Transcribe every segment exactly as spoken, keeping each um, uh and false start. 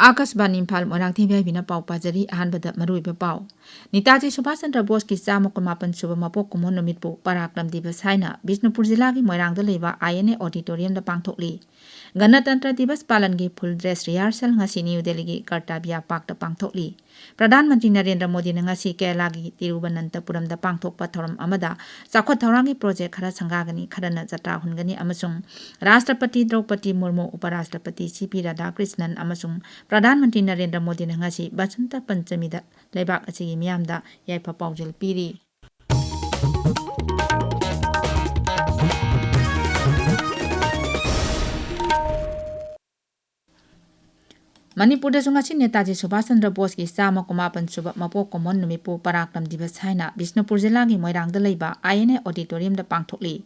ꯑꯥꯀꯥꯁꯕꯥꯅꯤ Imphal, Moirangthem V ꯑꯥꯏ ꯄꯤꯅ ꯄꯥꯎ ꯄꯥꯖꯔꯤ꯫ ꯑꯍꯥꯟꯕꯗ ꯃꯔꯨꯑꯣꯏꯕ ꯄꯥꯎ꯫ ꯅꯤꯇꯥꯖꯤ ꯁꯨꯚꯥꯁ ꯆꯟꯗ꯭ꯔ ꯕꯣꯁꯀꯤ ꯆꯥꯝꯃ ꯀꯨꯟꯃꯥꯄꯟ ꯁꯨꯕ ꯃꯄꯣꯛ ꯀꯨꯝꯑꯣꯟ ꯅꯨꯃꯤꯠꯄꯨ ꯄꯔꯥꯀ꯭ꯔꯝ ꯗꯤꯕꯁ ꯍꯥꯏꯅ ꯕꯤꯁꯅꯨꯄꯨꯔ ꯖꯤꯂꯥꯒꯤ ꯃꯣꯏꯔꯥꯡꯗ ꯂꯩꯕ ꯑꯥꯏ ꯑꯦꯟ ꯑꯦ ꯑꯣꯗꯤꯇꯣꯔꯤꯌꯝꯗ ꯄꯥꯡꯊꯣꯛꯂꯤ꯫ ꯒꯅꯇꯟꯇ꯭ꯔ ꯗꯤꯕꯁ ꯄꯥꯂꯟꯒꯤ ꯐꯨꯜ ꯗ꯭ꯔꯦꯁ ꯔꯤꯍꯥꯔꯁꯦꯜ ꯉꯁꯤ ꯅ꯭ꯌꯨ ꯗꯦꯜꯂꯤꯒꯤ ꯀꯔꯇꯥꯕꯤꯌꯥ ꯄꯥꯔꯛꯇ ꯄꯥꯡꯊꯣꯛꯂꯤ꯫ ꯄ꯭ꯔꯙꯥꯟ ꯃꯟꯇ꯭ꯔꯤ ꯅꯔꯦꯟꯗ꯭ꯔ ꯃꯣꯗꯤꯅ ꯉꯁꯤ ꯀꯦꯔꯂꯥꯒꯤ ꯇꯤꯔꯨꯕꯅꯟꯇꯄꯨꯔꯝꯗ ꯄꯥꯡꯊꯣꯛꯄ ꯊꯧꯔꯝ ꯑꯃꯗ ꯆꯥꯎꯈꯠ ꯊꯧꯔꯥꯡꯒꯤ ꯄ꯭ꯔꯣꯖꯦꯛ ꯈꯔ ꯁꯪꯒꯥꯒꯅꯤ, ꯈꯔꯅ ꯖꯇ꯭ꯔꯥ ꯍꯨꯟꯒꯅꯤ ꯑꯃꯁꯨꯡ ꯔꯥꯁꯇ꯭ꯔꯄꯇꯤ ꯗ꯭ꯔꯧꯄꯗꯤ ꯃꯨꯔꯃꯨ, ꯎꯄꯔꯥꯁꯇ꯭ꯔꯄꯇꯤ ꯁꯤ ꯄꯤ ꯔꯥꯙꯥꯀ꯭ꯔꯤꯁꯅꯟ ꯑꯃꯁꯨꯡ ꯄ꯭ꯔꯙꯥꯟ ꯃꯟꯇ꯭ꯔꯤ ꯅꯔꯦꯟꯗ꯭ꯔ ꯃꯣꯗꯤꯅ ꯉꯁꯤ ꯕꯁꯟꯇ ꯄꯟꯆꯃꯤꯗ ꯂꯩꯕꯥꯛ ꯑꯁꯤꯒꯤ ꯃꯤꯌꯥꯝꯗ ꯌꯥꯏꯐ ꯄꯥꯎꯖꯦꯜ ꯄꯤꯔꯤ꯫ ꯃꯅꯤꯄꯨꯔꯗꯁꯨ ꯉꯁꯤ ꯅꯦꯇꯥꯖꯤ ꯁꯨꯚꯥꯁ ꯆꯟꯗ꯭ꯔ ꯕꯣꯁꯀꯤ ꯆꯥꯝꯃ ꯀꯨꯟꯃꯥꯄꯟ ꯁꯨꯕ ꯃꯄꯣꯛ ꯀꯨꯝꯑꯣꯟ ꯅꯨꯃꯤꯠꯄꯨ ꯄꯔꯥꯀ꯭ꯔꯝ ꯗꯤꯕꯁ ꯍꯥꯏꯅ ꯕꯤꯁꯅꯨꯄꯨꯔ ꯖꯤꯂꯥꯒꯤ ꯃꯣꯏꯔꯥꯡꯗ ꯂꯩꯕ ꯑꯥꯏ ꯑꯦꯟ ꯑꯦ ꯑꯣꯗꯤꯇꯣꯔꯤꯌꯝꯗ ꯄꯥꯡꯊꯣꯛꯂꯤ꯫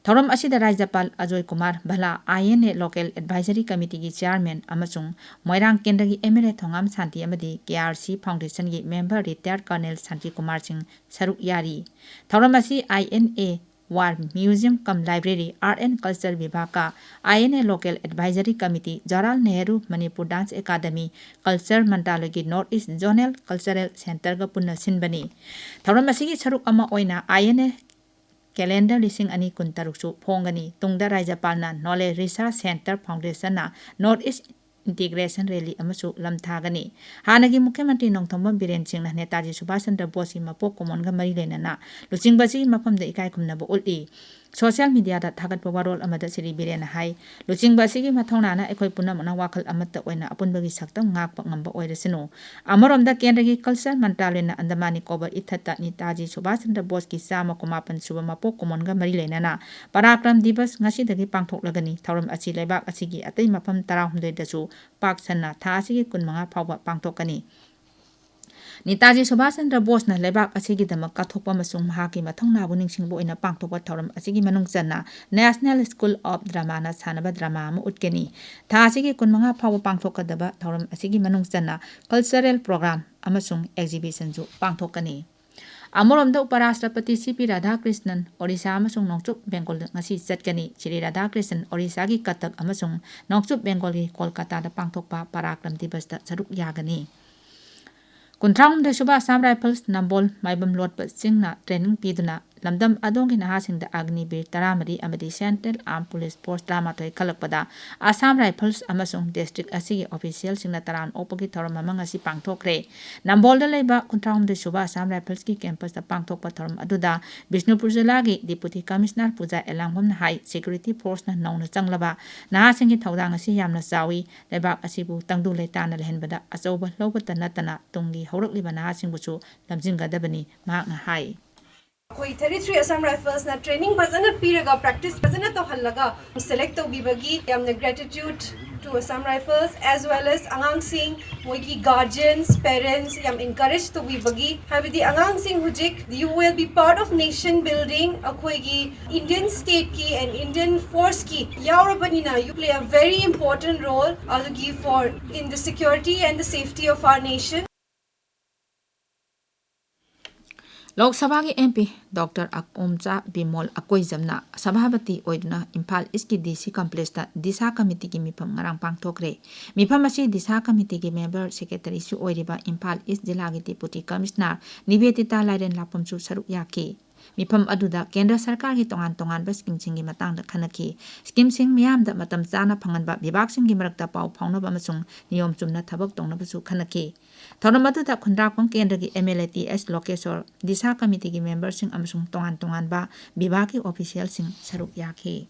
ꯊꯧꯔꯝ ꯑꯁꯤꯗ ꯔꯥꯖ꯭ꯌꯄꯥꯜ Ajay Kumar Bhalla, I N A local advisory ꯀꯃꯤꯇꯤꯒꯤ ꯆꯤꯌꯥꯔꯃꯦꯟ ꯑꯃꯁꯨꯡ ꯃꯣꯏꯔꯥꯡ ꯀꯦꯟꯗ꯭ꯔꯒꯤ ꯑꯦꯝ ꯑꯦꯜ ꯑꯦ ꯊꯣꯉꯥꯝ ꯁꯥꯟꯇꯤ ꯑꯃꯗꯤ ꯀꯦ ꯑꯥꯔ ꯁꯤ ꯐꯥꯎꯟꯗꯦꯁꯟꯒꯤ member retired colonel Shanti Kumar Singh ꯁꯔꯨꯛ ꯌꯥꯔꯤ꯫ ꯊꯧꯔꯝ ꯑꯁꯤ I N A war museum cum library, art and culture ꯚꯤꯚꯥꯒꯀ I N A local advisory committee, Jawaharlal Nehru Manipur dance academy, culture ꯃꯟꯇ꯭ꯔꯥꯂꯌꯒꯤ ꯅꯣꯔꯠ ꯏꯁ ꯖꯣꯅꯦꯜ ꯀꯜꯆꯔꯦꯜ ꯁꯦꯟꯇꯔꯒ ꯄꯨꯟꯅ ꯁꯤꯟꯕꯅꯤ꯫ ꯊꯧꯔꯝ ꯑꯁꯤꯒꯤ ꯁꯔꯨꯛ ꯑꯃ ꯑꯣꯏꯅ ꯑꯥꯏ ꯑꯦꯟ ꯑꯦ ꯀꯦꯂꯦꯟꯗꯔ ꯂꯤꯁꯤꯡ ꯑꯅꯤ ꯀꯨꯟꯇꯔꯨꯛꯁꯨ ꯐꯣꯡꯒꯅꯤ꯫ ꯇꯨꯡꯗ ꯔꯥꯖ꯭ꯌꯄꯥꯜꯅ ꯅꯣꯂꯦꯖ ꯔꯤꯁꯔꯆ ꯁꯦꯟꯇꯔ ꯐꯥꯎꯟꯗꯦꯁꯟꯅ ꯅꯣꯔꯠ ꯏꯁ ꯏꯟꯇꯤꯒ꯭ꯔꯦꯁꯟ ꯔꯦꯂꯤ ꯑꯃꯁꯨ ꯂꯝꯊꯥꯒꯅꯤ꯫ ꯍꯥꯟꯅꯒꯤ ꯃꯨꯈ꯭ꯌ ꯃꯟꯇ꯭ꯔꯤ ꯅꯣꯡꯊꯣꯝꯕꯝ ꯕꯤꯔꯦꯟ ꯁꯤꯡꯅ ꯅꯦꯇꯥꯖꯤ ꯁꯨꯚꯥꯁ ꯆꯟꯗ꯭ꯔ ꯕꯣꯁꯀꯤ ꯃꯄꯣꯛ ꯀꯨꯝꯑꯣꯟꯒ ꯃꯔꯤ ꯂꯩꯅꯅ ꯂꯨꯆꯤꯡꯕ ꯑꯁꯤꯒꯤ ꯃꯐꯝꯗ ꯏꯀꯥꯏ ꯈꯨꯝꯅꯕ ꯎꯠꯂꯤ꯫ ꯁꯣꯁꯤꯌꯦꯜ ꯃꯤꯗꯤꯌꯥꯗ ꯊꯥꯒꯠꯄ ꯋꯥꯔꯣꯜ ꯑꯃꯗ ꯁ꯭ꯔꯤ ꯕꯤꯔꯦꯟꯅ ꯍꯥꯏ, ꯂꯨꯆꯤꯡꯕ ꯑꯁꯤꯒꯤ ꯃꯊꯧꯅꯥꯅ ꯑꯩꯈꯣꯏ ꯄꯨꯝꯅꯃꯛꯅ ꯋꯥꯈꯜ ꯑꯃꯠꯇ ꯑꯣꯏꯅ ꯑꯄꯨꯟꯕꯒꯤ ꯁꯛꯇꯝ ꯉꯥꯛꯄ ꯉꯝꯕ ꯑꯣꯏꯔꯁꯅꯨ꯫ ꯑꯃꯔꯣꯝꯗ ꯀꯦꯟꯗ꯭ꯔꯒꯤ ꯀꯜꯆꯔ ꯃꯟꯇ꯭ꯔꯥꯂꯌꯅ ꯑꯟꯗꯃꯥꯟ ꯅꯤꯀꯣꯕꯔ ꯏꯊꯠꯇ ꯅꯦꯇꯥꯖꯤ ꯁꯨꯚꯥꯁ ꯆꯟꯗ꯭ꯔ ꯕꯣꯁꯀꯤ ꯆꯥꯝꯃ ꯀꯨꯟꯃꯥꯄꯟ ꯁꯨꯕ ꯃꯄꯣꯛ ꯀꯨꯝꯑꯣꯟꯒ ꯃꯔꯤ ꯂꯩꯅꯅ ꯄꯔꯥꯀ꯭ꯔꯝ ꯗꯤꯕꯁ ꯉꯁꯤꯗꯒꯤ ꯄꯥꯡꯊꯣꯛꯂꯒꯅꯤ꯫ ꯊꯧꯔꯝ ꯑꯁꯤ ꯂꯩꯕꯥꯛ ꯑꯁꯤꯒꯤ ꯑꯇꯩ ꯃꯐꯝ ꯇꯔꯥꯍꯨꯝꯗꯣꯏꯗꯁꯨ ꯄꯥꯛ ꯁꯟꯅ ꯊꯥ ꯑꯁꯤꯒꯤ ꯀꯨꯟꯃꯉꯥ ꯐꯥꯎꯕ ꯄꯥꯡꯊꯣꯛꯀꯅꯤ꯫ ꯅꯦꯇꯥꯖꯤ ꯁꯨꯚꯥꯁ ꯆꯟꯗ꯭ꯔ ꯕꯣꯁꯅ ꯂꯩꯕꯥꯛ ꯑꯁꯤꯒꯤꯗꯃꯛ ꯀꯠꯊꯣꯛꯄ ꯑꯃꯁꯨꯡ ꯃꯍꯥꯛꯀꯤ ꯃꯊꯧꯅꯥꯕꯨ ꯅꯤꯡꯁꯤꯡꯕ ꯑꯣꯏꯅ ꯄꯥꯡꯊꯣꯛꯄ ꯊꯧꯔꯝ ꯑꯁꯤꯒꯤ ꯃꯅꯨꯡ ꯆꯟꯅ National School of Dramaꯅ ꯁꯥꯟꯅꯕ ꯗ꯭ꯔꯃꯥ ꯑꯃ ꯎꯠꯀꯅꯤ꯫ ꯊꯥ ꯑꯁꯤꯒꯤ ꯀꯨꯟꯃꯉꯥ ꯐꯥꯎꯕ ꯄꯥꯡꯊꯣꯛꯀꯗꯕ ꯊꯧꯔꯝ ꯑꯁꯤꯒꯤ ꯃꯅꯨꯡ ꯆꯟꯅ ꯀꯜꯆꯔꯦꯜ ꯄ꯭ꯔꯣꯒ꯭ꯔꯥꯝ ꯑꯃꯁꯨꯡ ꯑꯦꯛꯖꯤꯕꯤꯁꯟꯁꯨ ꯄꯥꯡꯊꯣꯛꯀꯅꯤ꯫ ꯑꯃꯔꯣꯝꯗ, ꯎꯄꯔꯥꯁꯇ꯭ꯔꯄꯇꯤ ꯁꯤ ꯄꯤ ꯔꯥꯙꯥꯀ꯭ꯔꯤꯁꯅꯟ ꯑꯣꯔꯤꯁꯥ ꯑꯃꯁꯨꯡ ꯅꯣꯡꯆꯨꯞ ꯕꯦꯡꯒꯣꯜꯗ ꯉꯁꯤ ꯆꯠꯀꯅꯤ꯫ ꯁ꯭ꯔꯤ ꯔꯥꯙꯥꯀ꯭ꯔꯤꯁꯅꯟ ꯑꯣꯔꯤꯁꯥꯒꯤ ꯀꯇꯛ ꯑꯃꯁꯨꯡ ꯅꯣꯡꯆꯨꯞ ꯕꯦꯡꯒꯣꯜꯒꯤ ꯀꯣꯜꯀꯥꯇꯥꯗ ꯄꯥꯡꯊꯣꯛꯄ ꯄꯔꯥꯀ꯭ꯔꯝ ꯗꯤꯕꯁꯇ ꯁꯔꯨꯛ ꯌꯥꯒꯅꯤ꯫ ꯀꯨꯟꯊ꯭ꯔꯥ ꯍꯨꯝꯗꯣꯏ ꯁꯨꯕ ꯑꯁꯥꯝ ꯔꯥꯏꯐꯜꯁ ꯅꯝꯕꯣꯜ ꯃꯥꯏꯕꯝ ꯂꯣꯠꯄ ꯆꯤꯡꯅ training ꯄꯤꯗꯨꯅ ꯂꯝꯗꯝ ꯑꯗꯣꯝꯒꯤ ꯅꯍꯥꯁꯤꯡꯗ ꯑꯒꯅꯤꯕꯤꯔ ꯇꯔꯥꯃꯔꯤ ꯑꯃꯗꯤ Central Armed Police Force ꯇꯔꯥꯃꯥꯊꯣꯏ ꯈꯜꯂꯛꯄꯗ ꯑꯁꯥꯝ ꯔꯥꯏꯐꯜꯁ ꯑꯃꯁꯨꯡ district ꯑꯁꯤꯒꯤ officialꯁꯤꯡꯅ ꯇꯔꯥꯝ ꯑꯣꯛꯄꯒꯤ ꯊꯧꯔꯝ ꯑꯃ ꯉꯁꯤ ꯄꯥꯡꯊꯣꯛꯈ꯭ꯔꯦ꯫ ꯅꯝꯕꯣꯜꯗ ꯂꯩꯕ ꯀꯨꯟꯊ꯭ꯔꯥ ꯍꯨꯝꯗꯣꯏ ꯁꯨꯕ ꯑꯁꯥꯝ ꯔꯥꯏꯐꯜꯁꯀꯤ campusꯇ ꯄꯥꯡꯊꯣꯛꯄ ꯊꯧꯔꯝ ꯑꯗꯨꯗ ꯕꯤꯁꯅꯨꯄꯨꯔ ꯖꯤꯂꯥꯒꯤ Deputy Commissioner ꯄꯨꯖꯥ ꯑꯦꯂꯥꯡꯕꯝꯅ ꯍꯥꯏ, security forceꯅ ꯅꯧꯅ ꯆꯪꯂꯕ ꯅꯍꯥꯁꯤꯡꯒꯤ ꯊꯧꯗꯥꯡ ꯑꯁꯤ ꯌꯥꯝꯅ ꯆꯥꯎꯏ꯫ ꯂꯩꯕꯥꯛ ꯑꯁꯤꯕꯨ ꯇꯪꯗꯨ ꯂꯩꯇꯥꯅ ꯂꯩꯍꯟꯕꯗ ꯑꯆꯧꯕ ꯂꯧꯕꯇ ꯅꯠꯇꯅ ꯇꯨꯡꯒꯤ ꯍꯧꯔꯛꯂꯤꯕ ꯅꯍꯥꯁꯤꯡꯕꯨꯁꯨ ꯂꯝꯖꯤꯡꯒꯗꯕꯅꯤ, ꯃꯍꯥꯛꯅ ꯍꯥꯏ꯫ ꯑꯩꯈꯣꯏ thirty-three Assam Riflesꯅ training ꯐꯖꯅ ꯄꯤꯔꯒ practice ꯐꯖꯅ ꯇꯧꯍꯜꯂꯒ select ꯇꯧꯕꯤꯕꯒꯤ ꯌꯥꯝꯅ gratitude to Assam Rifles as well as ꯑꯉꯥꯡꯁꯤꯡ, ꯃꯣꯏꯒꯤ guardians, parents ꯌꯥꯝ encourage ꯇꯧꯕꯤꯕꯒꯤ, ꯍꯥꯏꯕꯗꯤ ꯑꯉꯥꯡꯁꯤꯡ ꯍꯧꯖꯤꯛ you will be part of nation building, ꯑꯩꯈꯣꯏꯒꯤ Indian stateꯀꯤ and Indian forceꯀꯤ ꯌꯥꯎꯔꯕꯅꯤꯅ you play a very important role ꯑꯗꯨꯒꯤ for in the security and the safety of our nation. ꯂꯣꯛ ꯁꯚꯥꯒꯤ MP Doctor ꯑꯀꯣꯝꯆꯥ Bimol ꯑꯀꯣꯏꯖꯝꯅ ꯁꯚꯥꯄꯇꯤ ꯑꯣꯏꯗꯨꯅ ꯏꯝꯐꯥꯜ ꯏꯁꯀꯤ DC complexꯇ ꯗꯤꯁꯥ committeeꯒꯤ ꯃꯤꯐꯝ ꯉꯔꯥꯡ ꯄꯥꯡꯊꯣꯛꯈ꯭ꯔꯦ꯫ ꯃꯤꯐꯝ ꯑꯁꯤ ꯗꯤꯁꯥ committeeꯒꯤ member secretaryꯁꯨ ꯑꯣꯏꯔꯤꯕ ꯏꯝꯐꯥꯜ ꯏꯁ ꯖꯤꯂꯥꯒꯤ Deputy Commissioner ꯅꯤꯕꯦꯗꯤꯇꯥ ꯂꯥꯏꯔꯦꯟ ꯂꯥꯛꯄꯝꯁꯨ ꯁꯔꯨꯛ ꯌꯥꯈꯤ꯫ ꯃꯤꯐꯝ ꯑꯗꯨꯗ ꯀꯦꯟꯗ꯭ꯔ ꯁꯔꯀꯥꯔꯒꯤ ꯇꯣꯉꯥꯟ ꯇꯣꯉꯥꯟꯕ schemeꯁꯤꯡꯒꯤ ꯃꯇꯥꯡꯗ ꯈꯟꯅꯈꯤ꯫ Schemeꯁꯤꯡ ꯃꯤꯌꯥꯝꯗ ꯃꯇꯝ ꯆꯥꯅ ꯐꯪꯍꯟꯕ, ꯕꯤꯚꯥꯒꯁꯤꯡꯒꯤ ꯃꯔꯛꯇ ꯄꯥꯎ ꯐꯥꯎꯅꯕ ꯑꯃꯁꯨꯡ ꯅꯤꯌꯣꯝ ꯆꯨꯝꯅ ꯊꯕꯛ ꯇꯧꯅꯕꯁꯨ ꯈꯟꯅꯈꯤ꯫ ꯊꯧꯔꯝ ꯑꯗꯨꯗ ꯈꯨꯟꯗ꯭ꯔꯥꯛꯄꯝ ꯀꯦꯟꯗ꯭ꯔꯒꯤ MLA T S ꯂꯣꯀꯦꯁꯣꯔ, ꯗꯤꯁꯥ committeeꯒꯤ memberꯁꯤꯡ ꯑꯃꯁꯨꯡ ꯇꯣꯉꯥꯟ ꯇꯣꯉꯥꯟꯕ ꯕꯤꯚꯥꯒꯀꯤ officialꯁꯤꯡ ꯁꯔꯨꯛ ꯌꯥꯈꯤ꯫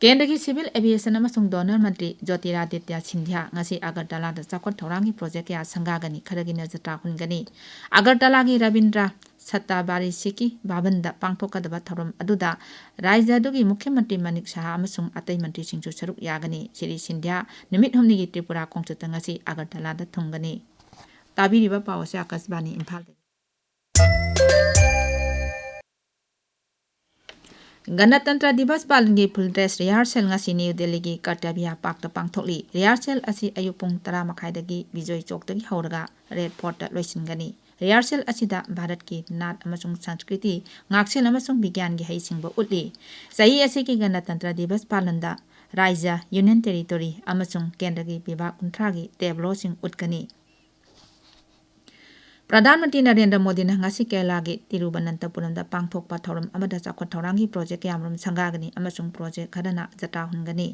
ꯀꯦꯟꯗ꯭ꯔꯒꯤ civil aviation ꯑꯃꯁꯨꯡ DoNER ꯃꯟꯇ꯭ꯔꯤ ꯖꯣꯇꯤꯔꯥꯗꯤꯇ꯭ꯌ ꯁꯤꯟꯙ꯭ꯌꯥ ꯉꯁꯤ ꯑꯒꯔꯇꯂꯥꯗ ꯆꯥꯎꯈꯠ ꯊꯧꯔꯥꯡꯒꯤ project ꯀꯌꯥ ꯁꯪꯒꯥꯒꯅꯤ, ꯈꯔꯒꯤꯅ ꯖꯇ꯭ꯔꯥ ꯍꯨꯟꯒꯅꯤ꯫ ꯑꯒꯔꯇꯂꯥꯒꯤ ꯔꯕꯤꯟꯗ꯭ꯔ ꯁꯇꯥꯕꯥꯔꯤꯁꯤꯀꯤ ꯚꯕꯟꯗ ꯄꯥꯡꯊꯣꯛꯀꯗꯕ ꯊꯧꯔꯝ ꯑꯗꯨꯗ ꯔꯥꯖ꯭ꯌ ꯑꯗꯨꯒꯤ ꯃꯨꯈ꯭ꯌ ꯃꯟꯇ꯭ꯔꯤ ꯃꯅꯤꯛ ꯁꯍꯥ ꯑꯃꯁꯨꯡ ꯑꯇꯩ ꯃꯟꯇ꯭ꯔꯤꯁꯤꯡꯁꯨ ꯁꯔꯨꯛ ꯌꯥꯒꯅꯤ꯫ ꯁ꯭ꯔꯤ ꯁꯤꯟꯙ꯭ꯌꯥ ꯅꯨꯃꯤꯠ ꯍꯨꯝꯅꯤꯒꯤ ꯇ꯭ꯔꯤꯄꯨꯔꯥ ꯈꯣꯡꯆꯠꯇ ꯉꯁꯤ ꯑꯒꯔꯇꯂꯥꯗ ꯊꯨꯡꯒꯅꯤ꯫ ꯇꯥꯕꯤꯔꯤꯕ ꯄꯥꯎ ꯑꯁꯤ ꯑꯥꯀꯥꯁꯕꯥꯅꯤ ꯏꯝꯐꯥꯜꯗꯒꯤ꯫ ꯒꯅꯇꯟꯇ꯭ꯔ ꯗꯤꯕꯁ ꯄꯥꯂꯟꯒꯤ full dress rehearsal ꯉꯁꯤ ꯅ꯭ꯌꯨ ꯗꯦꯜꯂꯤꯒꯤ ꯀꯔꯇꯕ꯭ꯌ ꯄꯥꯔꯛꯇ ꯄꯥꯡꯊꯣꯛꯂꯤ꯫ Rehearsal ꯑꯁꯤ ꯑꯌꯨꯛ ꯄꯨꯡ ꯇꯔꯥ ꯃꯈꯥꯏꯗꯒꯤ ꯕꯤꯖꯣꯏ ꯆꯧꯛꯇꯒꯤ ꯍꯧꯔꯒ ꯔꯦꯗ ꯐꯣꯔꯠꯇ ꯂꯣꯏꯁꯤꯟꯒꯅꯤ꯫ ꯔꯤꯍꯔꯁꯦꯜ ꯑꯁꯤꯗ ꯚꯥꯔꯠꯀꯤ ꯅꯥꯠ ꯑꯃꯁꯨꯡ ꯁꯪꯁꯀ꯭ꯔꯤꯇꯤ, ꯉꯥꯛꯁꯦꯜ ꯑꯃꯁꯨꯡ ꯕꯤꯒ꯭ꯌꯥꯟꯒꯤ ꯍꯩꯁꯤꯡꯕ ꯎꯠꯂꯤ꯫ ꯆꯍꯤ ꯑꯁꯤꯒꯤ ꯒꯅꯇꯟꯇ꯭ꯔ ꯗꯤꯕꯁ ꯄꯥꯂꯟꯗ ꯔꯥꯖ꯭ꯌ, ꯌꯨꯅꯤꯌꯟ ꯇꯦꯔꯤꯇꯣꯔꯤ ꯑꯃꯁꯨꯡ ꯀꯦꯟꯗ꯭ꯔꯒꯤ ꯕꯤꯚꯥꯒ ꯀꯨꯟꯊ꯭ꯔꯥꯒꯤ ꯇꯦꯕ꯭ꯂꯣꯁꯤꯡ ꯎꯠꯀꯅꯤ꯫ ꯄ꯭ꯔꯙꯥꯟ ꯃꯟꯇ꯭ꯔꯤ ꯅꯔꯦꯟꯗ꯭ꯔ ꯃꯣꯗꯤꯅ ꯉꯁꯤ ꯀꯦꯔꯂꯥꯒꯤ ꯇꯤꯔꯨꯕꯅꯟꯇꯄꯨꯔꯝꯗ ꯄꯥꯡꯊꯣꯛꯄ ꯊꯧꯔꯝ ꯑꯃꯗ ꯆꯥꯎꯈꯠ ꯊꯧꯔꯥꯡꯒꯤ ꯄ꯭ꯔꯣꯖꯦꯛ ꯀꯌꯥꯃꯔꯨꯝ ꯁꯪꯒꯥꯒꯅꯤ ꯑꯃꯁꯨꯡ ꯄ꯭ꯔꯣꯖꯦꯛ ꯈꯔꯅ ꯖꯇ꯭ꯔꯥ ꯍꯨꯟꯒꯅꯤ꯫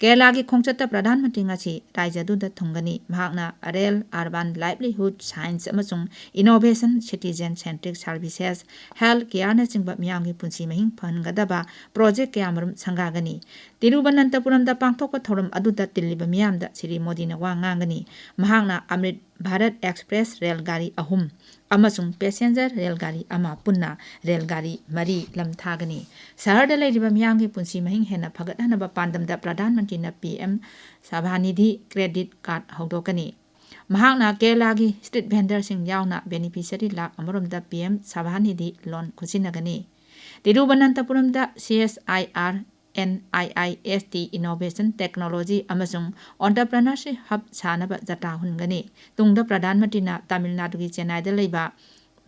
ꯀꯦꯔꯂꯥꯒꯤ ꯈꯣꯡꯆꯠꯇ ꯄ꯭ꯔꯙꯥꯟ ꯃꯟꯇ꯭ꯔꯤ ꯉꯁꯤ ꯔꯥꯖ꯭ꯌꯗꯨꯗ ꯊꯨꯡꯒꯅꯤ꯫ ꯃꯍꯥꯛꯅ ꯑꯔꯦꯜ, ꯑꯔꯕꯥꯟ ꯂꯥꯏꯚꯂꯤꯍꯨꯗ, ꯁꯥꯏꯟꯁ ꯑꯃꯁꯨꯡ innovation, citizen centric services, health ꯀꯦꯌꯔꯅꯆꯤꯡꯕ ꯃꯤꯌꯥꯝꯒꯤ ꯄꯨꯟꯁꯤ ꯃꯍꯤꯡ ꯐꯍꯟꯒꯗꯕ ꯄ꯭ꯔꯣꯖꯦꯛ ꯀꯌꯥꯃꯔꯨꯝ ꯁꯪꯒꯥꯒꯅꯤ꯫ ꯇꯤꯔꯨꯕꯅꯟꯇꯄꯨꯔꯝꯗ ꯄꯥꯡꯊꯣꯛꯄ ꯊꯧꯔꯝ ꯑꯗꯨꯗ ꯇꯤꯜꯂꯤꯕ ꯃꯤꯌꯥꯝꯗ ꯁ꯭ꯔꯤ ꯃꯣꯗꯤꯅ ꯋꯥ ꯉꯥꯡꯒꯅꯤ꯫ ꯃꯍꯥꯛꯅ ꯑꯃ꯭ꯔꯤꯠ ꯚꯥꯔꯠ ꯑꯦꯛꯁꯄ꯭ꯔꯦꯁ ꯔꯦꯜ ꯒꯥꯔꯤ ꯑꯍꯨꯝ ꯑꯃꯁꯨꯡ ꯄꯦꯁꯦꯟꯖꯔ ꯔꯦꯜ ꯒꯥꯔꯤ ꯑꯃ, ꯄꯨꯟꯅ ꯔꯦꯜ ꯒꯥꯔꯤ ꯃꯔꯤ ꯂꯝꯊꯥꯒꯅꯤ꯫ ꯁꯍꯔꯗ ꯂꯩꯔꯤꯕ ꯃꯤꯌꯥꯝꯒꯤ ꯄꯨꯟꯁꯤ ꯃꯍꯤꯡ ꯍꯦꯟꯅ ꯐꯒꯠꯍꯟꯅꯕ ꯄꯥꯟꯗꯝꯗ ꯄ꯭ꯔꯙꯥꯟ ꯃꯟꯇ꯭ꯔꯤꯅ ꯄꯤ ꯑꯦꯝ ꯁꯚꯥꯅꯤꯙꯤ ꯀ꯭ꯔꯦꯗꯤꯠ ꯀꯥꯔꯗ ꯍꯧꯗꯣꯛꯀꯅꯤ꯫ ꯃꯍꯥꯛꯅ ꯀꯦꯔꯂꯥꯒꯤ ꯁ꯭ꯇ꯭ꯔꯤꯠ ꯚꯦꯟꯗꯔꯁꯤꯡ ꯌꯥꯎꯅ ꯕꯦꯅꯤꯐꯤꯁꯔꯤ ꯂꯥꯈ ꯑꯃꯔꯣꯝꯗ ꯄꯤ ꯑꯦꯝ ꯁꯚꯥꯅꯤꯙꯤ ꯂꯣꯟ ꯈꯨꯠꯁꯤꯟꯅꯒꯅꯤ꯫ ꯇꯤꯔꯨꯕꯅꯟꯇꯄꯨꯔꯝꯗ C S I R, N I I S T, innovation, technology ꯑꯃꯁꯨꯡ ꯑꯣꯟꯇꯔꯄ꯭ꯔꯅꯔꯁꯤꯞ ꯍꯕ ꯁꯥꯅꯕ ꯖꯇ꯭ꯔꯥ ꯍꯨꯟꯒꯅꯤ꯫ ꯇꯨꯡꯗ ꯄ꯭ꯔꯙꯥꯟ ꯃꯟꯇ꯭ꯔꯤꯅ ꯇꯥꯃꯤꯜ ꯅꯥꯗꯨꯒꯤ ꯆꯦꯟꯅꯥꯏꯗ ꯂꯩꯕ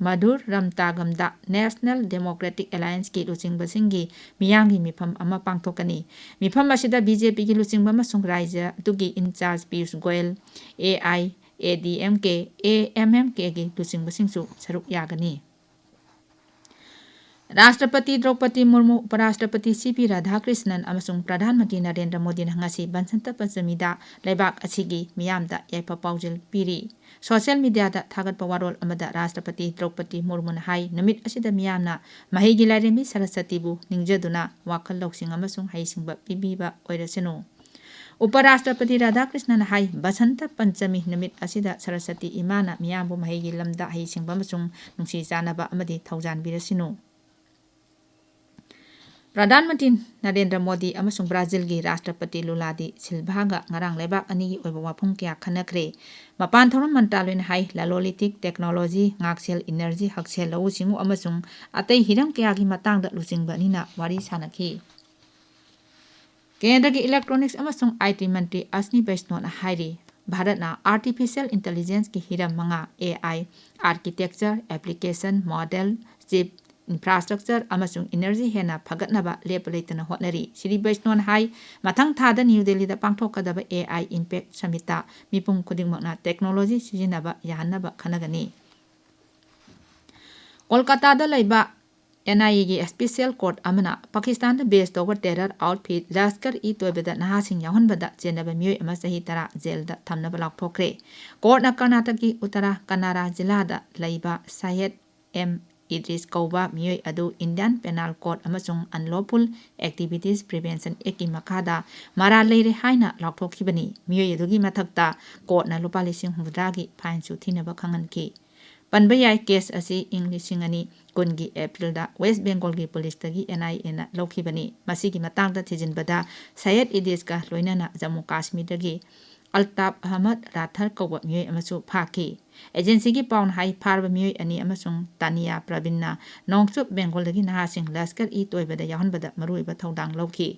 ꯃꯙꯨꯔꯔꯝꯇꯥꯒꯝꯗ ꯅꯦꯁꯅꯦꯜ ꯗꯦꯃꯣꯀ꯭ꯔꯦꯇꯤꯛ ꯑꯦꯂꯥꯌꯟꯁꯀꯤ ꯂꯨꯆꯤꯡꯕꯁꯤꯡꯒꯤ ꯃꯤꯌꯥꯝꯒꯤ ꯃꯤꯐꯝ ꯑꯃ ꯄꯥꯡꯊꯣꯛꯀꯅꯤ꯫ ꯃꯤꯐꯝ ꯑꯁꯤꯗ ꯕꯤ ꯖꯦ ꯄꯤꯒꯤ ꯂꯨꯆꯤꯡꯕ ꯑꯃꯁꯨꯡ ꯔꯥꯖ꯭ꯌ ꯑꯗꯨꯒꯤ in charge Piyush Goyal, A I A D M K, A M M ꯀꯦꯒꯤ ꯂꯨꯆꯤꯡꯕꯁꯤꯡꯁꯨ ꯁꯔꯨꯛ ꯌꯥꯒꯅꯤ꯫ ꯔꯥꯁꯇ꯭ꯔꯄꯇꯤ ꯗ꯭ꯔꯧꯄꯗꯤ ꯃꯨꯔꯃꯨ, ꯎꯄꯔꯥꯁꯇ꯭ꯔꯄꯇꯤ ꯁꯤ ꯄꯤ ꯔꯥꯙꯥꯀ꯭ꯔꯤꯁꯅꯟ ꯑꯃꯁꯨꯡ ꯄ꯭ꯔꯙꯥꯟ ꯃꯟꯇ꯭ꯔꯤ ꯅꯔꯦꯟꯗ꯭ꯔ ꯃꯣꯗꯤꯅ ꯉꯁꯤ ꯕꯁꯟꯇ ꯄꯟꯆꯃꯤꯗ ꯂꯩꯕꯥꯛ ꯑꯁꯤꯒꯤ ꯃꯤꯌꯥꯝꯗ ꯌꯥꯏꯐ ꯄꯥꯎꯖꯦꯜ ꯄꯤꯔꯤ꯫ ꯁꯣꯁꯤꯌꯦꯜ ꯃꯤꯗꯤꯌꯥꯗ ꯊꯥꯒꯠꯄ ꯋꯥꯔꯣꯜ ꯑꯃꯗ ꯔꯥꯁꯇ꯭ꯔꯄꯇꯤ ꯗ꯭ꯔꯧꯄꯗꯤ ꯃꯨꯔꯃꯨꯅ ꯍꯥꯏ, ꯅꯨꯃꯤꯠ ꯑꯁꯤꯗ ꯃꯤꯌꯥꯝꯅ ꯃꯍꯩꯒꯤ ꯂꯥꯏꯔꯦꯝꯕꯤ ꯁꯔꯁꯇꯤꯕꯨ ꯅꯤꯡꯖꯗꯨꯅ ꯋꯥꯈꯜ ꯂꯧꯁꯤꯡ ꯑꯃꯁꯨꯡ ꯍꯩꯁꯤꯡꯕ ꯄꯤꯕꯤꯕ ꯑꯣꯏꯔꯁꯅꯨ꯫ ꯎꯄꯔꯥꯁꯇ꯭ꯔꯄꯇꯤ ꯔꯥꯙꯥꯀ꯭ꯔꯤꯁꯅꯟ ꯍꯥꯏ, ꯕꯁꯟꯇ ꯄꯟꯆꯃꯤ ꯅꯨꯃꯤꯠ ꯑꯁꯤꯗ ꯁꯔꯁꯇꯤ ꯏꯃꯥꯅ ꯃꯤꯌꯥꯝꯕꯨ ꯃꯍꯩꯒꯤ ꯂꯝꯗ ꯍꯩꯁꯤꯡꯕ ꯑꯃꯁꯨꯡ ꯅꯨꯡꯁꯤ ꯆꯥꯟꯅꯕ ꯑꯃꯗꯤ ꯊꯧꯖꯥꯟꯕꯤꯔꯁꯅꯨ꯫ ꯄ꯭ꯔꯙꯥꯟ ꯃꯟꯇ꯭ꯔꯤ ꯅꯔꯦꯟꯗ꯭ꯔ ꯃꯣꯗꯤ ꯑꯃꯁꯨꯡ ꯕ꯭ꯔꯥꯖꯤꯜꯒꯤ ꯔꯥꯁꯇ꯭ꯔꯄꯇꯤ ꯂꯨꯂꯥꯗꯤ ꯁꯤꯜꯚꯥꯒ ꯉꯔꯥꯡ ꯂꯩꯕꯥꯛ ꯑꯅꯤꯒꯤ ꯑꯣꯏꯕ ꯋꯥꯐꯝ ꯀꯌꯥ ꯈꯟꯅꯈ꯭ꯔꯦ꯫ ꯃꯄꯥꯟ ꯊꯧꯔꯝ ꯃꯟꯇ꯭ꯔꯥꯂꯣꯏꯅ ꯍꯥꯏ, ꯂꯂꯣꯟ ꯏꯇꯤꯛ, ꯇꯦꯛꯅꯣꯂꯣꯖꯤ, ꯉꯥꯛꯁꯦꯜ, ꯏꯅꯔꯖꯤ, ꯍꯛꯁꯦꯜ, ꯂꯧꯎ ꯁꯤꯡꯎ ꯑꯃꯁꯨꯡ ꯑꯇꯩ ꯍꯤꯔꯝ ꯀꯌꯥꯒꯤ ꯃꯇꯥꯡꯗ ꯂꯨꯆꯤꯡꯕ ꯑꯅꯤꯅ ꯋꯥꯔꯤ ꯁꯥꯅꯈꯤ꯫ ꯀꯦꯟꯗ꯭ꯔꯒꯤ ꯏꯂꯦꯛꯇ꯭ꯔꯣꯅꯤꯛꯁ ꯑꯃꯁꯨꯡ ꯑꯥꯏ ꯇꯤ ꯃꯟꯇ꯭ꯔꯤ ꯑꯁꯅꯤ ꯕꯩꯁꯅꯣꯅ ꯍꯥꯏꯔꯤ, ꯚꯥꯔꯠꯅ ꯑꯥꯔꯇꯤꯐꯤꯁꯤꯌꯦꯜ ꯏꯟꯇꯦꯂꯤꯖꯦꯟꯁꯀꯤ ꯍꯤꯔꯝ ꯃꯉꯥ, A I, architecture, application, model, chip, infrastructure ꯑꯃꯁꯨꯡ ꯏꯅꯔꯖꯤ ꯍꯦꯟꯅ ꯐꯒꯠꯅꯕ ꯂꯦꯞꯄ ꯂꯩꯇꯅ ꯍꯣꯠꯅꯔꯤ꯫ ꯁ꯭ꯔꯤ ꯕꯩꯁꯅꯣꯟ ꯍꯥꯏ, ꯃꯊꯪ ꯊꯥꯗ ꯅ꯭ꯌꯨ ꯗꯦꯜꯂꯤꯗ ꯄꯥꯡꯊꯣꯛꯀꯗꯕ ꯑꯦ ꯑꯥꯏ ꯏꯝꯄꯦꯛ ꯁꯃꯤꯠꯇ ꯃꯤꯄꯨꯝ ꯈꯨꯗꯤꯡꯃꯛꯅ ꯇꯦꯛꯅꯣꯂꯣꯖꯤ ꯁꯤꯖꯤꯟꯅꯕ ꯌꯥꯍꯟꯅꯕ ꯈꯟꯅꯒꯅꯤ꯫ ꯀꯣꯜꯀꯥꯇꯥꯗ ꯂꯩꯕ ꯑꯦꯟ ꯑꯥꯏ ꯑꯦꯒꯤ ꯁ꯭ꯄꯦꯁꯤꯌꯦꯜ ꯀꯣꯔꯠ ꯑꯃꯅ ꯄꯥꯀꯤꯁꯇꯥꯟꯗ ꯕꯦꯖ ꯇꯧꯕ ꯇꯦꯔꯔ ꯑꯥꯎꯠꯐꯤꯠ ꯂꯁꯀꯔ ꯏ ꯇꯣꯏꯕꯗ ꯅꯍꯥꯁꯤꯡ ꯌꯥꯎꯍꯟꯕꯗ ꯆꯦꯟꯅꯕ ꯃꯤꯑꯣꯏ ꯑꯃ ꯆꯍꯤ ꯇꯔꯥ ꯖꯦꯜꯗ ꯊꯝꯅꯕ ꯂꯥꯎꯊꯣꯛꯈ꯭ꯔꯦ꯫ ꯀꯣꯔꯠꯅ ꯀꯔꯅꯥꯇꯀꯒꯤ ꯎꯠꯇꯔꯥ ꯀꯟꯅꯥꯔꯥ ꯖꯤꯂꯥꯗ ꯂꯩꯕ ꯁꯥꯌꯦꯗ ꯑꯦꯝ ꯏꯗ꯭ꯔꯤꯁ ꯀꯧꯕ ꯃꯤꯑꯣꯏ ꯑꯗꯨ ꯏꯟꯗꯤꯌꯥꯟ ꯄꯦꯅꯥꯜ ꯀꯣꯗ ꯑꯃꯁꯨꯡ ꯑꯟꯂꯣꯐꯨꯜ ꯑꯦꯛꯇꯤꯚꯤꯇꯤꯁ ꯄ꯭ꯔꯤꯚꯦꯟꯁꯟ ꯑꯦꯛꯀꯤ ꯃꯈꯥꯗ ꯃꯔꯥꯜ ꯂꯩꯔꯦ ꯍꯥꯏꯅ ꯂꯥꯎꯊꯣꯛꯈꯤꯕꯅꯤ꯫ ꯃꯤꯑꯣꯏ ꯑꯗꯨꯒꯤ ꯃꯊꯛꯇ ꯀꯣꯔꯠꯅ ꯂꯨꯄꯥ ꯂꯤꯁꯤꯡ ꯍꯨꯝꯐꯨꯇꯔꯥꯒꯤ ꯐꯥꯏꯟꯁꯨ ꯊꯤꯅꯕ ꯈꯪꯍꯟꯈꯤ꯫ ꯄꯟꯕ ꯌꯥꯏ, ꯀꯦꯁ ꯑꯁꯤ ꯏꯪ ꯂꯤꯁꯤꯡ ꯑꯅꯤ ꯀꯨꯟꯒꯤ ꯑꯦꯄ꯭ꯔꯤꯜꯗ ꯋꯦꯁ ꯕꯦꯡꯒꯣꯜꯒꯤ ꯄꯨꯂꯤꯁꯇꯒꯤ ꯑꯦꯟ ꯑꯥꯏ ꯑꯦꯅ ꯂꯧꯈꯤꯕꯅꯤ꯫ ꯃꯁꯤꯒꯤ ꯃꯇꯥꯡꯗ ꯊꯤꯖꯤꯟꯕꯗ ꯁꯌꯦꯗ ꯏꯗꯤꯁꯀ ꯂꯣꯏꯅꯅ ꯖꯝꯃꯨ ꯀꯥꯁꯃꯤꯔꯗꯒꯤ ꯑꯜꯇꯥꯞ ꯑꯍꯃꯗ ꯔꯥꯊꯔ ꯀꯧꯕ ꯃꯤꯑꯣꯏ ꯑꯃꯁꯨ ꯐꯥꯈꯤ꯫ ꯑꯦꯖꯦꯟꯁꯤꯒꯤ ꯄꯥꯎꯅ ꯍꯥꯏ, ꯐꯥꯔꯕ ꯃꯤꯑꯣꯏ ꯑꯅꯤ ꯑꯃꯁꯨꯡ ꯇꯥꯅꯤꯌꯥ ꯄ꯭ꯔꯕꯤꯟꯅ ꯅꯣꯡꯆꯨꯞ ꯕꯦꯡꯒꯣꯜꯗꯒꯤ ꯅꯍꯥꯁꯤꯡ ꯂꯁꯀꯔ ꯏ ꯇꯣꯏꯕꯗ ꯌꯥꯎꯍꯟꯕꯗ ꯃꯔꯨꯑꯣꯏꯕ ꯊꯧꯗꯥꯡ ꯂꯧꯈꯤ꯫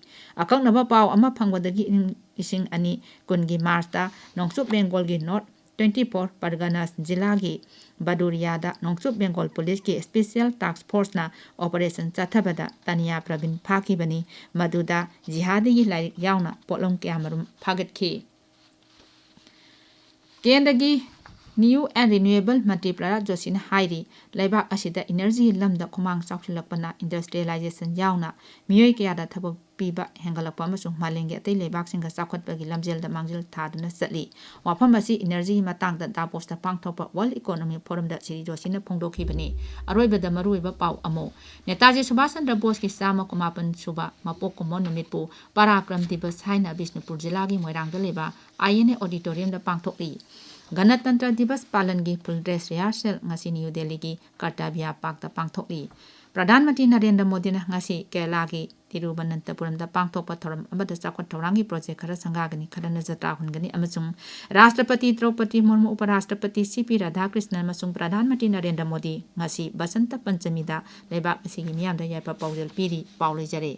ꯑꯀꯛꯅꯕ ꯄꯥꯎ ꯑꯃ ꯐꯪꯕꯗꯒꯤ ꯏꯪ ꯂꯤꯁꯤꯡ ꯑꯅꯤ ꯀꯨꯟꯒꯤ ꯃꯥꯔꯆꯇ ꯅꯣꯡꯆꯨꯞ ꯕꯦꯡꯒꯣꯜꯒꯤ ꯅꯣꯔꯠ ꯇ꯭ꯋꯦꯟꯇꯤ ꯐꯣꯔ ꯄꯔꯒꯅꯥꯁ ꯖꯤꯂꯥꯒꯤ ꯕꯗꯨꯔꯤꯌꯥꯗ ꯅꯣꯡꯆꯨꯞ ꯕꯦꯡꯒꯣꯜ ꯄꯨꯂꯤꯁꯀꯤ ꯁ꯭ꯄꯦꯁꯤꯌꯦꯜ ꯇꯥꯛꯁ ꯐꯣꯔꯁꯅ ꯑꯣꯄꯔꯦꯁꯟ ꯆꯠꯊꯕꯗ ꯇꯥꯅꯤꯌꯥ ꯄ꯭ꯔꯕꯤꯟ ꯐꯥꯈꯤꯕꯅꯤ꯫ ꯃꯗꯨꯗ ꯖꯤꯍꯥꯗꯤꯒꯤ ꯂꯥꯏꯔꯤꯛ ꯌꯥꯎꯅ ꯄꯣꯠꯂꯝ ꯀꯌꯥꯃꯔꯨꯝ ꯐꯥꯒꯠꯈꯤ꯫ ꯀꯦꯟꯗ꯭ꯔꯒꯤ ꯅ꯭ꯌꯨ ꯑꯦꯟ ꯔꯤꯅ꯭ꯌꯨꯑꯦꯕꯜ ꯃꯟꯇ꯭ꯔꯤ ꯄ꯭ꯔꯍꯂꯥꯗ ꯖꯣꯁꯤꯅ ꯍꯥꯏꯔꯤ, ꯂꯩꯕꯥꯛ ꯑꯁꯤꯗ ꯏꯅꯔꯖꯤꯒꯤ ꯂꯝꯗ ꯈꯨꯃꯥꯡ ꯆꯥꯎꯁꯤꯜꯂꯛꯄꯅ ꯏꯟꯗꯁꯇ꯭ꯔꯤꯌꯦꯂꯥꯏꯖꯦꯁꯟ ꯌꯥꯎꯅ ꯃꯤꯑꯣꯏ ꯀꯌꯥꯗ ꯊꯕꯛ ꯄꯤꯕ ꯍꯦꯟꯒꯠꯂꯛꯄ ꯑꯃꯁꯨꯡ ꯃꯥꯂꯦꯝꯒꯤ ꯑꯇꯩ ꯂꯩꯕꯥꯛꯁꯤꯡꯒ ꯆꯥꯎꯈꯠꯄꯒꯤ ꯂꯝꯖꯦꯜꯗ ꯃꯥꯡꯖꯤꯜ ꯊꯥꯗꯨꯅ ꯆꯠꯂꯤ꯫ ꯋꯥꯐꯝ ꯑꯁꯤ ꯏꯅꯔꯖꯤꯒꯤ ꯃꯇꯥꯡꯗ ꯗꯥꯕꯣꯁꯇ ꯄꯥꯡꯊꯣꯛꯄ ꯋꯥꯔꯜꯗ ꯏꯀꯣꯅꯣꯃꯤꯛ ꯐꯣꯔꯝꯗ ꯁ꯭ꯔꯤ ꯖꯣꯁꯤꯅ ꯐꯣꯡꯗꯣꯛꯈꯤꯕꯅꯤ꯫ ꯑꯔꯣꯏꯕꯗ ꯃꯔꯨꯑꯣꯏꯕ ꯄꯥꯎ ꯑꯃꯨꯛ꯫ ꯅꯦꯇꯥꯖꯤ ꯁꯨꯚꯥꯁ ꯆꯟꯗ꯭ꯔ ꯕꯣꯁꯀꯤ ꯆꯥꯝꯃ ꯀꯨꯟꯃꯥꯄꯟ ꯁꯨꯕ ꯃꯄꯣꯛ ꯀꯨꯝꯑꯣꯟ ꯅꯨꯃꯤꯠꯄꯨ ꯄꯔꯥꯀ꯭ꯔꯝ ꯗꯤꯕꯁ ꯍꯥꯏꯅ ꯕꯤꯁꯅꯨꯄꯨꯔ ꯖꯤꯂꯥꯒꯤ ꯃꯣꯏꯔꯥꯡꯗ ꯂꯩꯕ ꯑꯥꯏ ꯑꯦꯟ ꯑꯦ ꯑꯣꯗꯤꯇꯣꯔꯤꯌꯝꯗ ꯄꯥꯡꯊꯣꯛꯂꯤ꯫ ꯒꯅꯇꯟꯇ꯭ꯔ ꯗꯤꯕꯁ ꯄꯥꯂꯟꯒꯤ ꯐꯨꯜ ꯗ꯭ꯔꯦꯁ ꯔꯤꯍꯥꯔꯁꯦꯜ ꯉꯁꯤ ꯅ꯭ꯌꯨ ꯗꯦꯜꯂꯤꯒꯤ ꯀꯔꯇꯕꯤꯌꯥ ꯄꯥꯔꯛꯇ ꯄꯥꯡꯊꯣꯛꯂꯤ꯫ ꯄ꯭ꯔꯙꯥꯟ ꯃꯟꯇ꯭ꯔꯤ ꯅꯔꯦꯟꯗ꯭ꯔ ꯃꯣꯗꯤꯅ ꯉꯁꯤ ꯀꯦꯔꯂꯥꯒꯤ ꯇꯤꯔꯨꯕꯅꯟꯇꯄꯨꯔꯝꯗ ꯄꯥꯡꯊꯣꯛꯄ ꯊꯧꯔꯝ ꯑꯃꯗ ꯆꯥꯎꯈꯠ ꯊꯧꯔꯥꯡꯒꯤ ꯄ꯭ꯔꯣꯖꯦꯛ ꯈꯔ ꯁꯪꯒꯥꯒꯅꯤ, ꯈꯔꯅ ꯖꯇ꯭ꯔꯥ ꯍꯨꯟꯒꯅꯤ ꯑꯃꯁꯨꯡ ꯔꯥꯁꯇ꯭ꯔꯄꯇꯤ ꯗ꯭ꯔꯧꯄꯗꯤ ꯃꯨꯔꯃꯨ, ꯎꯄꯔꯥꯁꯇ꯭ꯔꯄꯇꯤ ꯁꯤ ꯄꯤ ꯔꯥꯙꯥꯀ꯭ꯔꯤꯁꯅꯟ ꯑꯃꯁꯨꯡ ꯄ꯭ꯔꯙꯥꯟ ꯃꯟꯇ꯭ꯔꯤ ꯅꯔꯦꯟꯗ꯭ꯔ ꯃꯣꯗꯤ ꯉꯁꯤ ꯕꯁꯟꯇ ꯄꯟꯆꯃꯤꯗ ꯂꯩꯕꯥꯛ ꯑꯁꯤꯒꯤ ꯃꯤꯌꯥꯝꯗ ꯌꯥꯏꯐ ꯄꯥꯎꯖꯦꯜ ꯄꯤꯔꯤ꯫ ꯄꯥꯎ ꯂꯣꯏꯖꯔꯦ꯫